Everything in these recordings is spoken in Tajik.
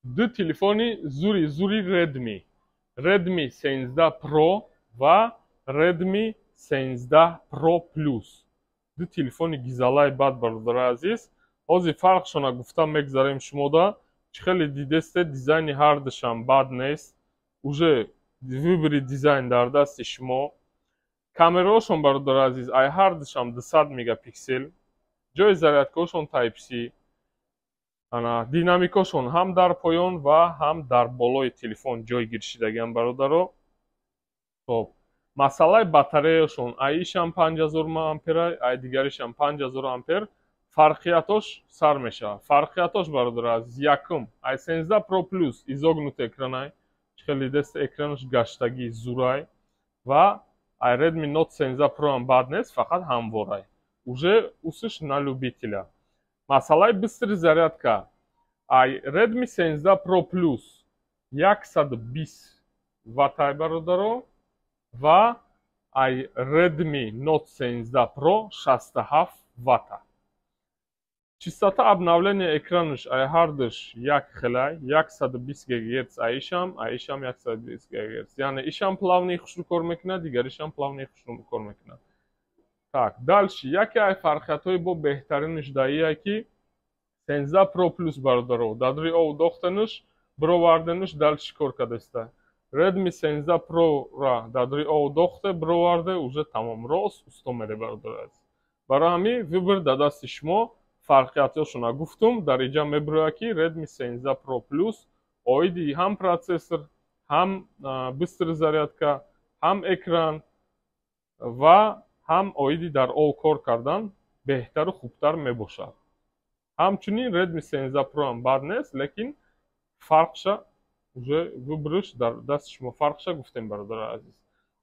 Ду телефони зури зури Redmi: Redmi 13 Pro ва Redmi 13 Pro Plus. Ду телефони гизалаи бад, бародари азиз. Ҳозир фарқшона гуфта мегзарем шумода. Чӣ хеле дидесте, дизайни ҳардушам бад нест. Уже выбори дизайн дар дасти шумо. Камераҳошон, бародари азиз, ай ҳардушам 200 мегапиксел, ҷои зарядкаҳошон Type-C, ана динамикошон ҳам дар поён ва ҳам дар болои телефон ҷойгир шидагиан, бародаро. Хоб, масъалаи батареяшон: ай ишам 5000 мА, ай дигаришам 5000 ампер. Фарқиятош сар мешавад. Фарқиятош, бародари азиз, якум, ай 13 Pro Plus изогнутый экранай, чӣ хеле дидест, экранаш гаштагӣ зурай, ва ай Redmi Note 13 Pro ҳам бад нест, фақат ҳамворай. Уже усиш на любителя. Масъалаи быстрый зарядка: ай Redmi 13 Pro Plus 120 ваттай, бародаро, ва ай Redmi Note 13 Pro 67 ватта. Частота обновления экранаш ай ҳардуш як хелай, 120 ГГц аишам, аишам 120 ГГц, яъне ишам плавный хушрӯ кор мекунад, дигаришам плавный хушрӯ кор мекунад. Так, дальше, яке ай фарқиятҳои бо беҳтаринаш даия, ки 13 Pro Plus, бародаро, дадри ов дохтанаш, бироварданаш, дальше кор кадаста. Redmi 13 Pro-ра дадри ов дохте, бироварде, уже тамом, рост усто мере, бародари азиз. Барои ҳамин выбор дар дасти шумо. Фарқиятҳошона гуфтум. Дар инҷа мебирояд, ки Redmi 13 Pro Plus оиди ҳам процессор, ҳам быстрый зарядка, ҳам экран ва ҳам оиди дар ов кор кардан беҳтару хубтар мебошад. Ҳамчунин Redmi 13 Pro ҳам бад нест, лекин фарқша уже выборш дар дасти шумо. Фарқша гуфтем, бародари азиз.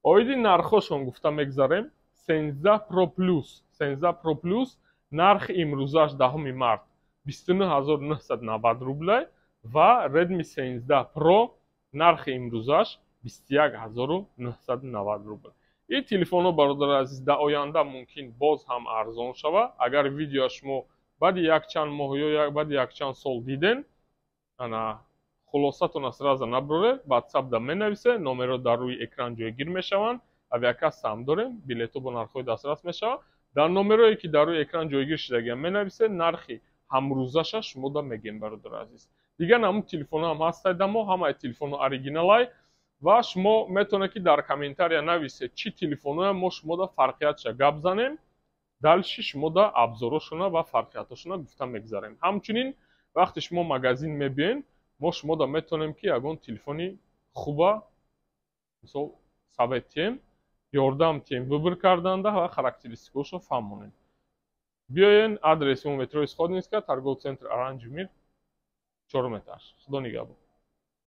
Оиди нархҳошон гуфта мегзарем. 13 Pro Plus, 13 Pro Plus нархи имрӯзаш, 10 март, 29 990 рублай ва Redmi 13 Pro нархи имрӯзаш 21 990 рубл. Ин телефонҳо, бародари азиз, дар оянда мумкин боз ҳам арзон шавад. Агар видеоа шумо баъди якчанд моҳ ё баъди якчанд сол диден, ана хулосатона сразу наброре, ватсапда менависе, номерҳо дар рӯи экран ҷойгир мешаванд. Авиакасса ҳам дорем, билетҳо бо нархҳои дастрас мешавад. Дар номерҳое, ки дар рӯи экран ҷойгир шудагиам, менависе, нархи ҳамрӯзаша шумода мегем, бародари азиз. Дигар намуд телефонҳо ҳам ҳастад дамо, ҳамаи телефонҳо оригиналай, ва шумо метавонед, ки дар комментария нависед, чӣ телефонҳоя мо шумода фарқиятша гап занем. Дальше шумода обзорошона ва фарқиятҳошона гуфта мегзарем. Ҳамчунин вақте шумо магазин мебиёен, мо шумода метавонем, ки ягон телефони хуба, мисол, совет тиҳем, ёрдам тиҳем выбор карданда ва характеристикаҳошо фаҳмонем. Биёен, адреси мо: метрои Сходнинская, торговый центр Оранжевый мир, чорум этаж. Худо нигаҳбон.